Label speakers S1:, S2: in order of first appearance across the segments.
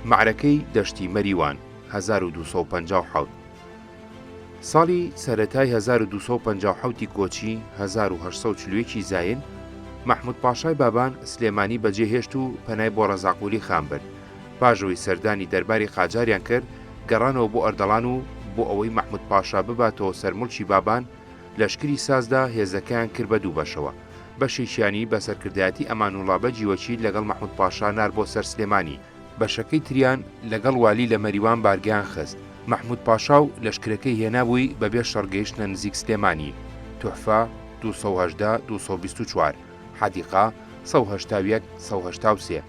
S1: مەعرەکەی دەشتی مەریوان، 1257. ساڵی سەرەتای 1257 ی کۆچی، 1841 ی زاین، مەحمود پاشای بابان سلێمانی بەجێ هێشت و پەنای بۆ ڕەزا قولی خان برد. پاش ئەوەی سەردانی دەرباری قاجاریان کرد، گەڕانەوە بۆ ئەردەڵان و بۆ ئەوەی مەحمود پاشا بباتەوە سەر موڵکی بابان، لەشکری سازدا هێزەکەیان کرد بە دوو بەشەوە. بەشێکیانی بە سەرکردایەتی ئەمانوڵا بەگی وەکیل لەگەڵ مەحمود پاشا نارد بۆ سەر سلێمانی، بەشەکەی تریان لەگەڵ والی لە مەریوان بارگەیان خست. مەحمود پاشا و لەشکرەکەی هێنابووی بە بێ شەڕ گەیشتنە نزیک سلێمانی. توحفە، 218، 224. حەدیقە، 181، 183.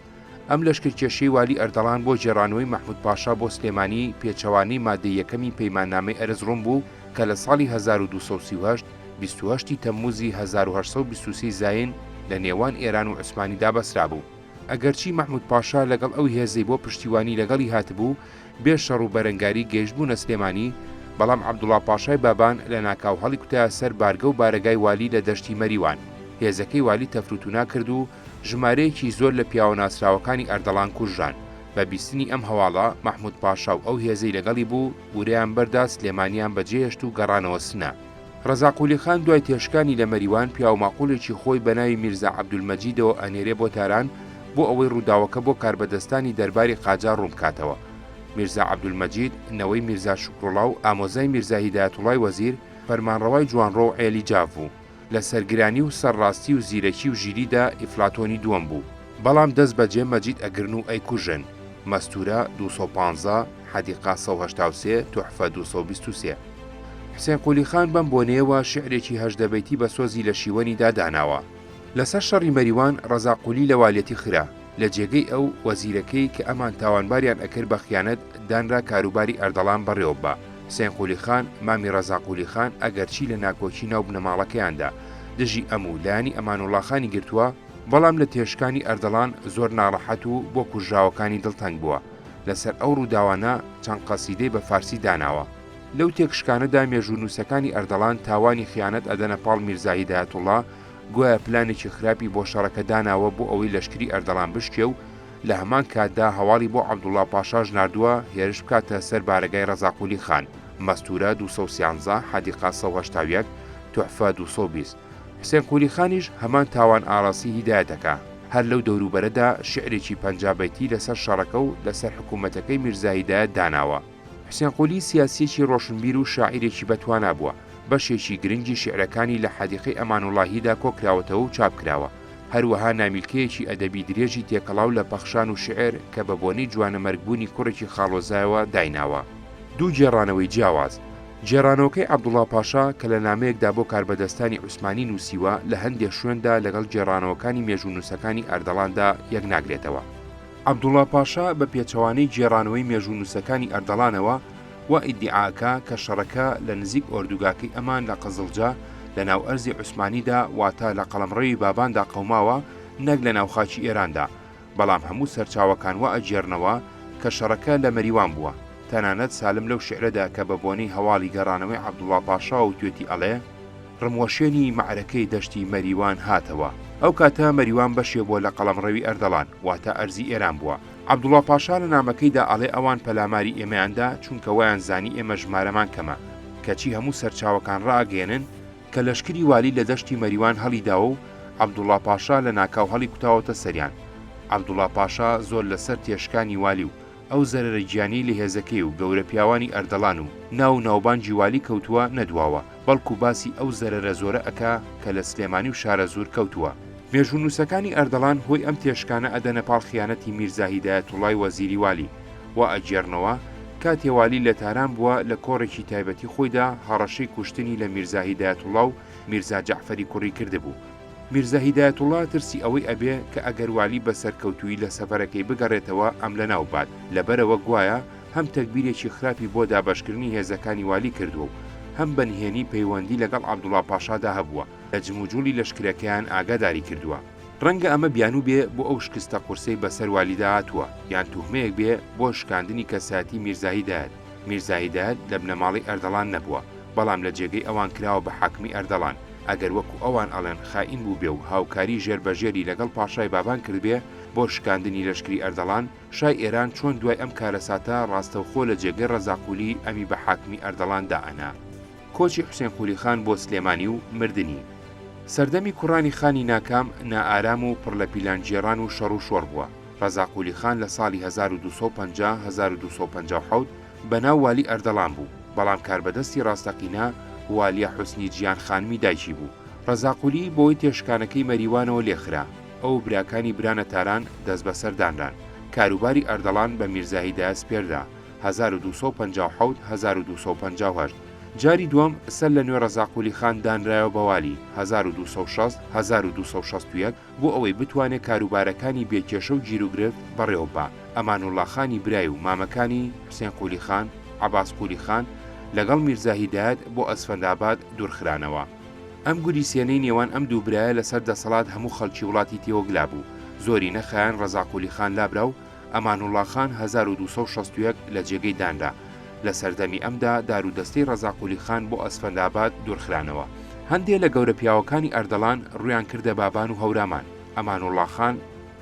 S1: ئەم لەشکرکێشیەی والی ئەردەڵان بۆ گێڕانەوەی مەحمود پاشا بۆ سلێمانی پێچەوانەی مادەی یەکەمی پەیماننامەی ئەرزڕوم بوو کە لە ساڵی 1238، 28 ی تەمموزی 1823 زاین لە نێوان ئێران و عوسمانیدا بەسرابوو. ئەگەرچی مەحمود پاشا لەگەڵ ئەو هێزەی بۆ پشتیوانی لەگەڵی هاتبوو بێ شەڕ و بەرەنگاری گەیشتبوونە سلێمانی، بەڵام عەبدوڵا پاشای بابان لەناکاو هەڵیکوتایە سەر بارگە و بارەگای والی لە دەشتی مەریوان، هێزەکەی والی تەفروتونا کرد و ژمارەیەکی زۆر لە پیاوە ناسراوەکانی ئەردەڵان کوژران. بە بیستنی ئەم هەواڵە، مەحموود پاشا و ئەو هێزەی لەگەڵی بوو، ورەیان بەردا سلێمانیان بەجێهێشت و گەڕانەوە سنە. ڕەزا قولی خان دوای تێشکانی لە مەریوان، پیاوماقوڵێکی خۆی بە ناوی میرزا عەبدولمەجیدەوە ئەنێرێ بۆ تاران بۆ ئەوەی ڕووداوەکە بۆ کاربەدەستانی دەرباری قاجار ڕوون بکاتەوە. میرزا عەبدولمەجید، نەوەی میرزا شوکروڵا و ئامۆزای میرزا هیدایەتوڵای وەزیر، فەرمانڕەوای جوانڕۆ و عێلی جاف بوو. لە سەرگرانی و سەرڕاستی و زیرەکی و ژیریدا ئیفلاتۆنی دووەم بوو. بەڵام دەست بەجێ مەجید ئەگرن و ئەیکوژن. مەستوورە، 215، حەدیقە، 183، توحفە، 223. حسێن قولی خان بەم بۆنەیەوە شیعرێکی 18 بەیتی بە سۆزی لە شیوەنیدا داناوە. لەسەر شەڕی مەریوان، ڕەزا قولی لە والیەتی خرا. لە جێگەی ئەو، وەزیرەکەی کە ئەمان تاوانباریان ئەکرد بە خیانەت، دانرا کاروباری ئەردەڵان بەڕێوە ببا. حسێن قولی خان، مامی ڕەزا قولی خان، ئەگەرچی لە ناکۆکی ناو بنەماڵەکەیاندا، دژی ئەم و لایەنی ئەمانوڵا خانی گرتووە، بەڵام لە تێشکانی ئەردەڵان زۆر ناڕەحەت و بۆ کوژراوەکانی دڵتەنگ بووە. لەسەر ئەو ڕووداوانە چەند قەسیدەی بە فارسی داناوە. لەو تێکشکانەدا مێژوونووسەکانی ئەردەڵان تاوانی خیانەت ئەدەنە پاڵ میرزا هیدایەتوڵا، گوایە پلانێکی خراپی بۆ شەڕەکە داناوە بۆ ئەوەی لەشکری ئەردەڵان بشکێ و لە هەمان کاتدا هەواڵی بۆ عەبدوڵا پاشاش ناردووە هێرش بکاتە سەر بارەگای ڕەزا قولی خان، مەستوورە 213، حەدیقە 181، توحفە 220. حوسێن قولی خانیش هەمان تاوان ئاڕاستەی هیدایەت ئەکا. هەر لەو دەوروبەرەدا شیعرێکی 50 بەیتی لەسەر شەڕەکە و لەسەر حکوومەتەکەی میرزا هیدایەت داناوە. حوسێن قولی سیاسییەکی ڕۆشنبیر و شاعیرێکی بەتوانا بووە، بەشێکی گرنگی شیعرەکانی لە حەدیقەی ئەمانوڵاهیدا کۆکراوەتەوە و چاپکراوە، هەروەها نامیلکەیەکی ئەدەبی درێژی تێکەڵاو لە پەخشان و شیعر کە بە بۆنەی جوانەمەرگبوونی کوڕێکی خاڵۆزایەوە دایناوە. دوو گێڕانەوەی جیاواز، گێڕانەوەکەی عەبدوڵا پاشا کە لە نامەیەکدا بۆ کاربەدەستانی عوسمانی نووسیوە لە هەندێ شوێندا لەگەڵ گێڕانەوەکانی مێژوونووسەکانی ئەردەڵاندا یەکناگرێتەوە. عەبدوڵا پاشا بە پێچەوانەی گێڕانەوەی مێژوونووسەکانی ئەردەڵانەوە وا ئیدیعا ئەکا کە شەڕەکە لە نزیک ئۆردوگاکەی ئەمان لە قزڵجە لە ناو ئەرزی عوسمانیدا واتە لە قەڵەمڕەوی باباندا قەوماوە نەک لە ناو خاکی ئێراندا بەڵام هەموو سەرچاوەکان وا ئەگێڕنەوە کە شەڕەکە لە مەریوان بووە تەنانەت سالم لەو شیعرەدا کە بە بۆنەی هەواڵی گەڕانەوەی عەبدوڵا پاشاوە وتوێتی ئەڵێ، ڕموەشێنی مەعرەکەی دەشتی مەریوان هاتەوە. ئەو کاتە مەریوان بەشێ بووە لە قەڵەمڕەوی ئەردەڵان، واتە ئەرزی ئێران بووە. عەبدوڵا پاشا لە نامەکەیدا ئەڵێ ئەوان پەلاماری ئێمەیان دا چونکە وایان زانی ئێمە ژمارەمان کەمە، کەچی هەموو سەرچاوەکان ڕائەگەیەنن کە لەشکری والی لە دەشتی مەریوان هەڵیداوە و عەبدوڵا پاشا لە ناکاو هەڵیکوتاوەتە سەریان. عەبدوڵا پاشا زۆر لە سەر تێشکانی والی و ئەو زەرەرە گیانیەی لە هێزەکەی و گەورە پیاوانی ئەردەڵان و ناو و ناوبانگی والی کەوتووە نەدواوە، بەڵکو باسی ئەو زەرەرە زۆرە ئەکا کە لە سلێمانی و شارەزوور کەوتووە. مێژوونووسەکانی ئەردەڵان هۆی ئەم تێشکانە ئەدەنە پاڵ خیانەتی میرزا هیدایەتوڵای وەزیری والی. وا ئەگێڕنەوە، کاتێ والی لە تاران بووە لە کۆڕێکی تایبەتی خۆیدا هەڕەشەی کوشتنی لە میرزا هیدایەتوڵا و میرزا جەعفەری کوڕی کردبوو. میرزا هیدایەتوڵا ترسی ئەوەی ئەبێ کە ئەگەر والی بە سەرکەوتوویی لە سەفەرەکەی بگەڕێتەوە ئەم لەناو بات، لەبەرئەوە گوایە هەم تەگبیرێکی خراپی بۆ دابەشکردنی هێزەکانی والی کردووە و هەم بە نهێنی پەیوەندی لەگەڵ عەبدوڵا پاشادا هەبووە، لە جموجوڵی لەشکرەکەیان ئاگاداری کردووە. ڕەنگە ئەمە بیانوو بێ بۆ ئەو شکستە قورسەی بەسەر والیدا هاتووە، یان توهمەیەک بێ بۆ شکاندنی کەسایەتی میرزا هیدایەت. میرزا هیدایەت لە بنەماڵەی ئەردەڵان نەبووە، بەڵام لە جێگەی ئەوان کراوە بە حاکمی ئەردەڵان. ئەگەر وەکو ئەوان ئەڵێن خائین بووبێ و هاوکاری ژێر بە ژێری لەگەڵ پاشای بابان کردبێ، بۆ شکاندنی لەشکری ئەردەڵان، شای ئێران چۆن دوای ئەم کارەساتە ڕاستەوخۆ لە جێگەی ڕەزا قولی ئەمی بە حاکمی ئەردەڵان دائەنا. کۆچی حوسێن قولی خان بۆ سلێمانی و مردنی. سەردەمی کوڕانی خانی ناکام، نائارام و پڕ لە پیلانگێڕان و شەڕ و شۆڕ بووە. ڕەزا قولی خان لە ساڵی 1250، 1257 بە ناو والی ئەردەڵان بوو، بەڵام کاربەدەستی ڕاستەقینە والیە حوسنی جیان خانمی دایکی بوو. ڕەزا قولی بەوەی تێشکانەکەی مەریوانەوە لێخرا. ئەو و براکانی برانە تاران، دەستبەسەر دانران. کاروباری ئەردەڵان بە میرزا هیدایەت سپێردرا. 1257، 1258. جاری دووەم سەر لە نوێ ڕەزا قولی خان دانرایەوە بە والی، 1260، 1261، بۆ ئەوەی بتوانێ کاروبارەکانی بێ کێشە و گیروگرفت بەڕێوە ببا، ئەمانوڵڵا خانی برای و مامەکانی، حوسێن قولی خان، عەباس قولی خان، لەگەڵ میرزا هیدایەت بۆ ئەسفەندئاباد دوورخرانەوە. ئەم گوریسێنەی نێوان ئەم دوو برایە لەسەر دەسەڵات هەموو خەڵکی وڵاتی تێوەگلا بوو، زۆری نەخایاند ڕەزا قولی خان لابرا و ئەمانوڵڵا خان 1261 لە جێگەی دانرا. لە سەردەمی ئەمدا دارودەستەی ڕەزا قولی خان بۆ ئەسفەندئاباد دوورخرانەوە. هەندێ لە گەورە پیاوەکانی ئەردەڵان ڕوویان کردە بابان و هەورامان. ئەمانوڵڵا خان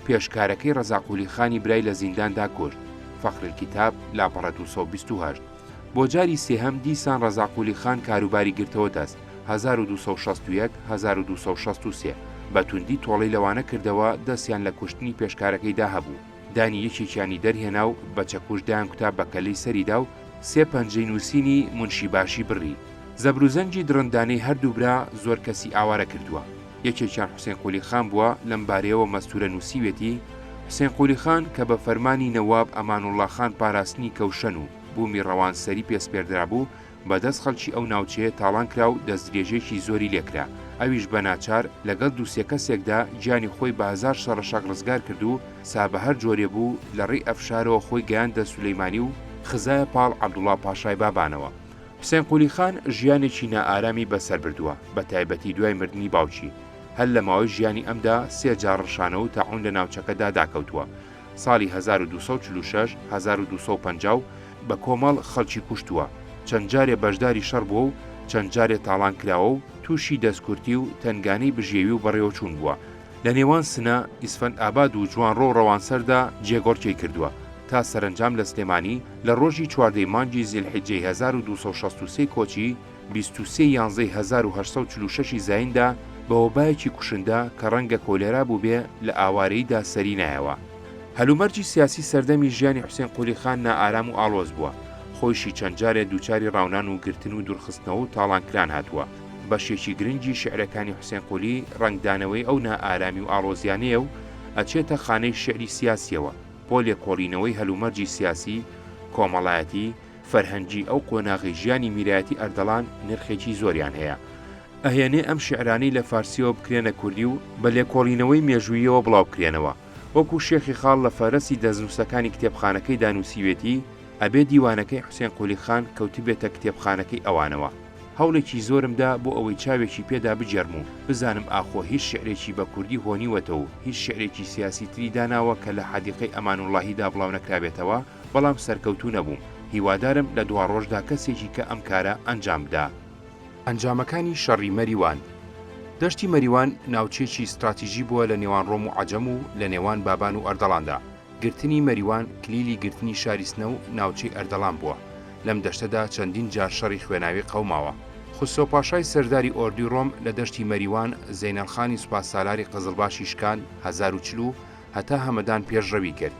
S1: پێشکارەکەی ڕەزا قولی خانی برای لە زینداندا کوشت. فخر الکتاب، لاپەڕە 228. بۆ جاری سێهەم دیسان ڕەزا قولی خان کاروباری گرتەوە دەست، 1261، 1263، بە توندی تۆڵەی لەوانە کردەوە دەستیان لە کوشتنی پێشکارەکەیدا هەبوو. دانی یەکێکیانی دەرهێنا و بە چەکوش دایانکوتا بە کەللەی سەریدا و سێ پەنجەی نووسینی مونشی باشی بڕی. زەبروزەنگی دڕندانەی هەردوو برا زۆر کەسی ئاوارە کردووە. یەکێکیان حوسێن قولی خان بووە، لەم بارەیەوە مەستوورە نووسیوێتی، حوسێن قولی خان کە بە فەرمانی نەواب ئەمانوڵڵا خان پاراستنی کەوشەن و بوومی ڕەوانسەری پێ سپێردرابوو، بە دەست خەڵکی ئەو ناوچەیە تاڵان کرا و دەستدرێژییەکی زۆری لێ کرا، ئەویش بە ناچار لەگەڵ دوو سێ کەسێکدا گیانی خۆی بە هەزار شەڕەشەق ڕزگار کرد و سا بە هەر جۆرێ بوو لە ڕێی ئەفشارەوە خۆی گەیاندە سولەیمانی و خزایە پاڵ عەبدوڵڵا پاشای بابانەوە. حوسێن قولی خان ژیانێکی نائارامی بەسەر بردووە، بە تایبەتی دوای مردنی باوکی. هەر لە ماوەی ژیانی ئەمدا سێ جار ڕشانە و تاعوون لە ناوچەکەدا داکەوتووە. ساڵی 1246، 1250 و بە کۆمەڵ خەڵکی کوشتووە، چەند جارێ بەشداری شەڕ بووە و چەند جارێ تاڵان کراوە و تووشی دەستکورتی و تەنگانەی بژێوی و بەڕێوەچوون بووە. لە نێوان سنە، ئیسفەندئاباد و جوانڕۆ و ڕەوانسەردا جێگۆڕکێی کردووە، تا سەرەنجام لە سلێمانی لە ڕۆژی چواردەی مانگی زیلحیجەی 1263 کۆچی، 23 ی یانزەی 1846 ی زاییندا بە وەبایەکی کوشندە کە ڕەنگە کۆلێرا بووبێ لە ئاوارەییدا سەری نایەوە. هەلومەرجی سیاسی سەردەمی ژیانی حوسێن قولی خان نائارام و ئاڵۆز بووە، خۆیشی چەند جارێ دووچاری ڕاونان و گرتن و دوورخستنەوە و تاڵانکران هاتووە. بەشێکی گرنگی شیعرەکانی حوسێن قولی ڕەنگدانەوەی ئەو نائارامی و ئاڵۆزیانەیە و ئەچێتە خانەی شیعری سیاسییەوە بۆ لێکۆڵینەوەی هەلومەرجی سیاسی، کۆمەڵایەتی، فەرهەنگی ئەو قۆناغەی ژیانی میرایەتی ئەردەڵان نرخێکی زۆریان هەیە. ئەهێنێ ئەم شیعرانەی لە فارسییەوە بکرێنە کوردی و بە لێکۆڵینەوەی مێژووییەوە بڵاو بکرێنەوە. وەکوو شێخی خاڵ لە فەهرەستی دەستنووسەکانی کتێبخانەکەیدا نووسیوێتی، ئەبێ دیوانەکەی حوسێن قولی خان کەوتبێتە کتێبخانەکەی ئەوانەوە. هەوڵێکی زۆرم دا بۆ ئەوەی چاوێکی پێدا بگێڕم و بزانم ئاخۆ هیچ شیعرێکی بە کوردی هۆنیوەتەوە و هیچ شیعرێکی سیاسی تری داناوە کە لە حەدیقەی ئەمانوڵڵاهیدا بڵاو نەکرابێتەوە، بەڵام سەرکەوتوو نەبووم. هیوادارم لە دواڕۆژدا کەسێکی کە ئەم کارە ئەنجام بدا. ئەنجامەکانی شەڕی مەریوان. دەشتی مەریوان ناوچەیەکی ستراتیژی بووە لە نێوان ڕۆم و عەجەم و لە نێوان بابان و ئەردەڵاندا. گرتنی مەریوان کلیلی گرتنی شاری سنە و ناوچەی ئەردەڵان بووە. لەم دەشتەدا چەندین جار شەڕی خوێناوی قەوماوە. خوسرەو پاشای سەرداری ئۆردوی ڕۆم لە دەشتی مەریوان زەینەڵ خانی سوپاسالاری قزڵباشی شکاند، 1040 و هەتا هەمەدان پێشڕەوی کرد.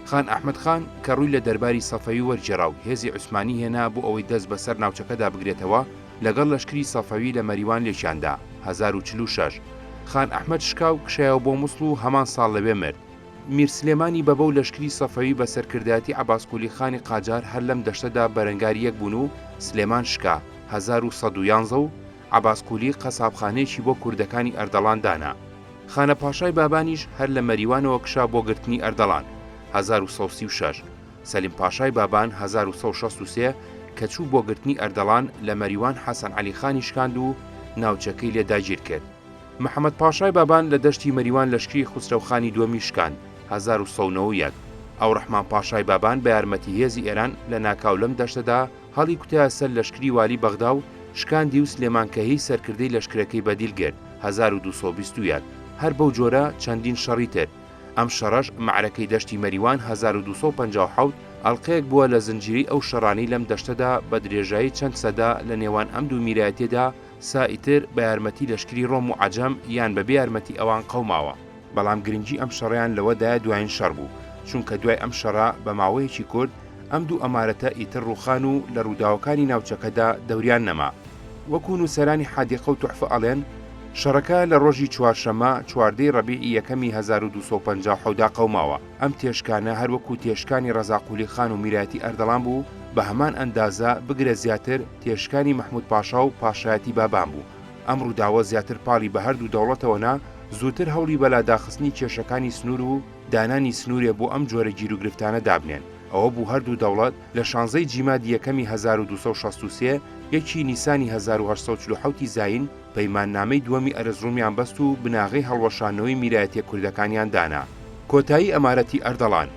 S1: خان ئەحمەد خان کە ڕووی لە دەرباری سەفەوی وەرگێڕا و هێزی عوسمانی هێنا بۆ ئەوەی دەست بەسەر ناوچەکەدا بگرێتەوە، لەگەڵ لەشکری سەفەوی لە مەریوان لێکیان دا، 1046. خان ئەحمەد شکا و کشایەوە بۆ موسڵ و هەمان ساڵ لەوێ مرد. میر سلێمانی بەبە و لەشکری سەفەوی بە سەرکردایەتی عەباس قولی خانی قاجار هەر لەم دەشتەدا بەرەنگاری یەک بوون و سلێمان شکا، 1111 و عەباس قولی قەسابخانەیەکی بۆ کوردەکانی ئەردەڵان دانا. خانە پاشای بابانیش هەر لە مەریوانەوە کشا بۆ گرتنی ئەردەڵان، 1136. سەلیم پاشای بابان 1163 کە چوو بۆ گرتنی ئەردەڵان لە مەریوان حەسەن عەلی خانی شکاند و ناوچەکەی لێ داگیر کرد. محەمەد پاشای بابان لە دەشتی مەریوان لەشکری خوسرەو خانی دووەمی شکاند، 1191. ئەوڕەحمان پاشای بابان بە یارمەتی هێزی ئێران لە ناکاو لەم دەشتەدا هەڵی کوتایە سەر لەشکری والی بەغدا و شکاندی و سلێمان کەهی سەرکردەی لەشکرەکەی بە دیل گرت، 1221. هەر بەو جۆرە چەندین شەڕی تر. ئەم شەڕەش، مەعرەکەی دەشتی مەریوان 1257، ئەڵقەیەک بووە لە زنجیرەی ئەو شەڕانەی لەم دەشتەدا بە درێژایی چەند سەدە لە نێوان ئەم دوو میرایەتیەدا سا ئیتر بە یارمەتی لەشکری ڕۆم و عەجەم یان بە بێ یارمەتی ئەوان قەوماوە. بەڵام گرنگی ئەم شەڕەیان لەوەدایە دوایین شەڕ بوو، چونکە دوای ئەم شەڕە بە ماوەیەکی کورت ئەم دوو ئەمارەتە ئیتر ڕووخان و لە ڕووداوەکانی ناوچەکەدا دەوریان نەما. وەکو نووسەرانی حادیقە و توحفە ئەڵێن، شەڕەکە لە ڕۆژی چوارشەممە چواردەی ڕەبیعی یەکەمی 1257 دا قەوماوە. ئەم تێشکانە هەر وەکو تێشکانی ڕەزا قولی خان و میرایەتی ئەردەڵان بوو، بە هەمان ئەندازە، بگرە زیاتر، تێشکانی مەحموود پاشا و پاشایەتی بابان بوو. ئەم ڕووداوە زیاتر پاڵی بە هەردوو دەوڵەتەوە نا، زووتر هەوڵی بەلاداخستنی کێشەکانی سنوور و دانانی سنوورێ بۆ ئەم جۆرە گیروگرفتانە دابنێن. ئەوە بوو هەردوو دەوڵەت لە شانزەی جیمادی یەکەمی 1263، یەکی نیسانی 1847 ی زایین، پەیماننامەی دووەمی ئەرزڕومیان بەست و بناغەی هەڵوەشاندنەوەی میرایەتیە کوردەکانیان دانا. کۆتایی ئەمارەتی ئەردەڵان.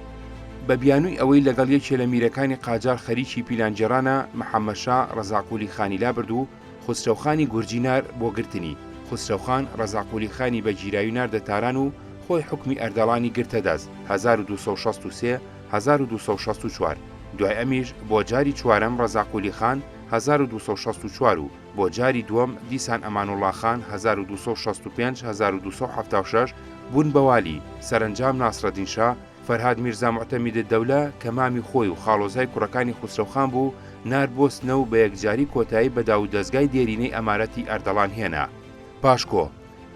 S1: بە بیانووی ئەوەی لەگەڵ یەکێ لە میرەکانی قاجار خەریکی پیلانگێڕانە، محەممەدشا ڕەزاقولی خانی لابرد و خوسرەوخانی گورجی نارد بۆ گرتنی. خوسرەوخان ڕەزاقولی خانی بە گیراوی ناردە تاران و خۆی حوکمی ئەردەڵانی گرتە دەست، 1263، 1264. دوای ئەمیش بۆ جاری چوارەم ڕەزاقولی خان، 1264 و بۆ جاری دووەم دیسان ئەمانوڵا خان، 1265، 1276، بوون بە والی، سەرەنجام ناسرەدین شا، فەرهاد میرزا موعتەمیدالدەولە کە مامی خۆی و خاڵۆزای کوڕەکانی خوسرەوخان بوو، نارد بۆ سنە و بە یەکجاری کۆتایی بە داوودەزگای دێرینەی ئەمارەتی ئەردەڵان هێنا. پاشکۆ،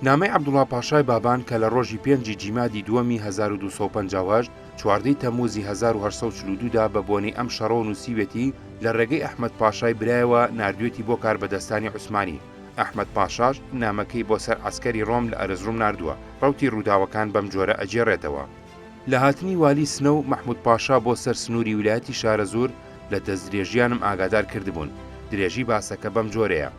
S1: نامەی عەبدوڵا پاشای بابان کە لە ڕۆژی پێنجی جیمادی دووەمی 1258، چواردەی تەمموزی 1842 دا بە بۆنەی ئەم شەڕەوە نووسیوێتی، لە ڕێگەی ئەحمەد پاشای برایەوە ناردوێتی بۆ کاربەدەستانی عوسمانی. ئەحمەد پاشاش نامەکەی بۆ سەر عەسکەری ڕۆم لە ئەرزڕوم ناردووە. ڕەوتی ڕووداوەکان بەم جۆرە ئەگێڕێتەوە. لە هاتنی والی سنە و مەحموود پاشا بۆ سەر سنووری ویلایەتی شارەزوور لە دەستدرێژییانم ئاگادار کردبوون. درێژی باسەکە بەم جۆرەیە.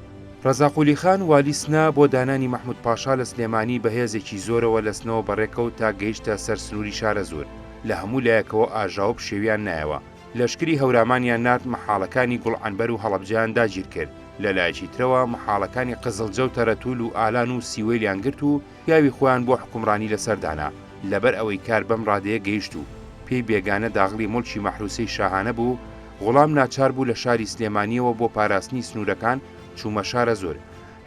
S1: ڕەزا قولی خان والی سنە بۆ دانانی مەحموود پاشا لە سلێمانی بە هێزێکی زۆرەوە لە سنەوە بەڕێکەوت تا گەیشتە سەر سنووری شارەزوور. لە هەموو لایەکەوە ئاژاوە پشێویان نایەوە. لەشکری هەورامانیان نارد مەحاڵەکانی گوڵ عەنبەر و هەڵەبجەیان داگیر کرد، لە لایەکی ترەوە مەحاڵەکانی قزڵجە و تەرەتول و ئالان و سیوەیلیان گرت و پیاوی خۆیان بۆ حوکمڕانی لەسەر دانا، لەبەر ئەوەی کار بەم ڕادەیە گەیشت و پێی بێگانە داغڵی موڵکی مەحروسەی شاهانە بوو، غوڵام ناچار بوو لە شاری سلێمانییەوە بۆ پاراستنی سنوورەکان چوومە شارەزوور.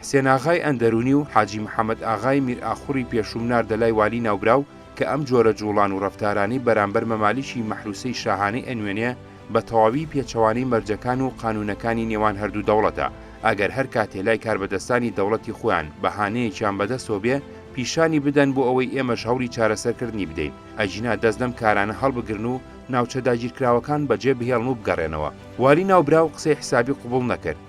S1: حسێناغای ئەندەروونی و حاجی محەمەد ئاغای میرئاخوڕی پێشووم ناردە لای والی ناوبراو کە ئەم جۆرە جووڵان و ڕەفتارانەی بەرامبەر مەمالیکی مەحروسەی شاهانەی ئەنوێنێ بە تەواوی پێچەوانەی مەرجەکان و قانوونەکانی نێوان هەردوو دەوڵەتە، ئەگەر هەر کاتێ لای کاربەدەستانی دەوڵەتی خۆیان بەهانەیەکیان بەدەستەوە بێ پیشانی بدەن بۆ ئەوەی ئێمەش هەوڵی چارەسەرکردنی بدەین، ئەگینا دەست لەم کارانە هەڵبگرن و ناوچە داگیرکراوەکان بەجێ بهێڵن و بگەڕێنەوە. والی ناوبراو قسەی حسابی قبوڵ نەکرد.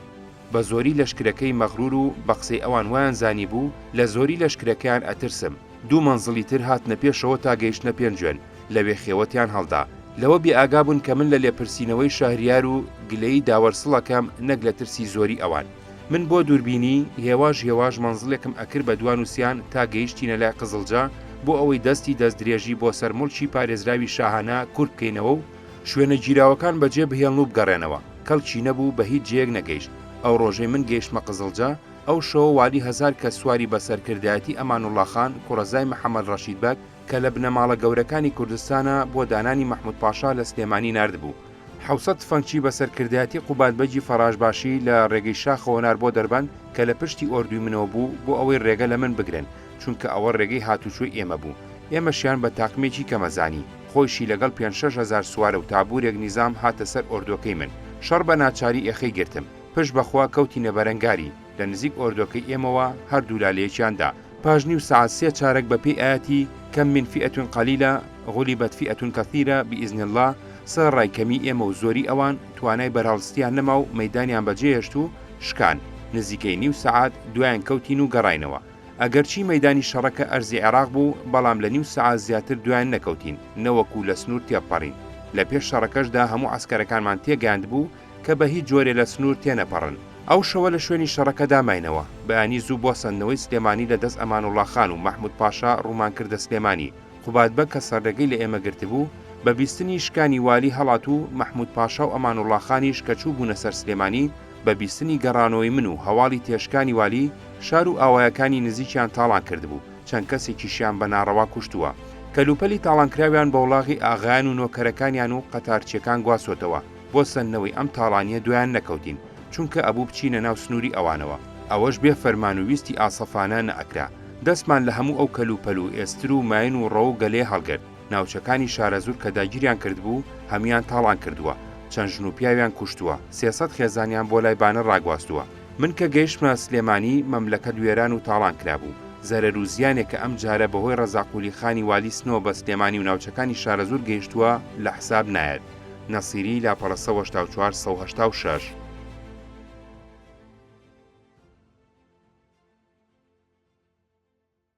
S1: بە زۆری لەشکرەکەی مەغرور و بە قسەی ئەوان وایان زانیبوو لە زۆری لەشکرەکەیان ئەترسم. دوو مەنزڵی تر هاتنە پێشەوە تا گەیشتنە پێنجوێن، لەوێ خێوەتیان هەڵدا. لەوە بێئاگا بوون کە من لە لێپرسینەوەی شەهریار و گلەیی داوەر سڵەکەم نەک لە ترسی زۆری ئەوان. من بۆ دووربینی، هێواش هێواش مەنزڵێکم ئەکرد بە دوان و سیان تا گەیشتینە لای قزڵجە بۆ ئەوەی دەستی دەستدرێژی بۆ سەر موڵکی پارێزراوی شاهانە کورت بکەینەوە و شوێنە گیراوەکان بەجێ بهێڵن و بگەڕێنەوە. کەڵکی نەبوو، بە هیچ جێیەک نەگەیشت. ئەو ڕۆژەی من گەیشتمە قزڵجە، ئەو شەوە والی 1000 کەس سواری بە سەرکردایەتی ئەمانوڵڵا خان، کوڕەزای محەمەد ڕەشید بەگ، کە لە بنەماڵە گەورەکانی کوردستانە، بۆ دانانی مەحموود پاشا لە سلێمانی ناردبوو. 700 تفەنگچی بە سەرکردایەتی قوباد بەگی فەڕاشباشی لە ڕێگەی شاخەوە نارد بۆ دەربەند کە لە پشتی ئۆردووی منەوە بوو بۆ ئەوەی ڕێگە لە من بگرن، چونکە ئەوە ڕێگەی هاتوچۆی ئێمە بوو. ئێمەشیان بە تاقمێکی کەمەزانی. خۆیشی لەگەڵ پێنج 6000 سوارە و تابوورێک نیزام هاتە سەر ئۆردووەکەی من. شەڕ بە ناچاری ئێخەی گرتم. پشت بە خوا کەوتینە بەرەنگاری، لە نزیک ئۆردۆکەی ئێمەوە هەردوولا لە یەکیان دا. پاش نیو سەعات سێ چارەک بە پێی ئایەتی، کم من فئە قلیلە غلبت فئە کثیرە باذن اللە، سەرەڕای کەمیی ئێمە و زۆریی ئەوان، توانای بەرهەڵستییان نەما و مەیدانیان بەجێهێشت و شکان. نزیکەی نیو سەعات دوایان کەوتین و گەڕاینەوە. ئەگەرچی مەیدانی شەڕەکە ئەرزی عێراق بوو، بەڵام لە نیو سەعات زیاتر دوایان نەکەوتین، نەوەکوو لە سنوور تێبپەڕین. لە پێش شەڕەکەشدا هەموو عەسکەرەکانمان تێگەیاندبوو کە بە هیچ جۆرێ لە سنوور تێنەپەڕن. ئەو شەوە لە شوێنی شەڕەکەدا ماینەوە. بەیانی زوو بۆ سەندنەوەی سلێمانی لە دەست ئەمانوڵا خان و مەحموود پاشا ڕوومان کردە سلێمانی. قوباد بەگ کە سەرڕێگەی لە ئێمە گرتبوو، بە بیستنی شکانی والی هەڵات و مەحموود پاشا و ئەمانوڵا خانیش کە چووبوونە سەر سلێمانی، بە بیستنی گەڕانەوەی من و هەواڵی تێشکانی والی، شار و ئاوایەکانی نزیکیان تاڵان کردبوو، چەند کەسێکیشیان بە ناڕەوا کوشتووە. کەلوپەلی تاڵانکراویان بە وڵاغی ئاغایان و نۆکەرەکانیان و قەتارچیەکان گواستۆتەوە، بۆ سەندنەوەی ئەم تاڵانیە دوایان نەکەوتین، چونکە ئەبوو بچینە ناو سنووری ئەوانەوە، ئەوەش بێ فەرمان و ویستی ئاسەفانە نەئەکرا، دەستمان لە هەموو ئەو کەلوپەل و ئێستر و ماین و ڕەو و گەلەیە هەڵگرت، ناوچەکانی شارەزوور کە داگیریان کردبوو هەموویان تاڵان کردووە، چەند ژن و پیاویان کوشتووە، 300 خێزانیان بۆ لای بانە ڕاگواستووە. من کە گەیشتمە سلێمانی، مەملەکەت وێران و تاڵان کرابوو. زەرەر و زیانێک کە ئەم جارە بە هۆی ڕەزا قولی خانی والی سنەوە بە سلێمانی و ناوچەکانی شارەزوور گەیشتووە لە حساب نایەت. نەسیری، لاپەڕە 184، 186.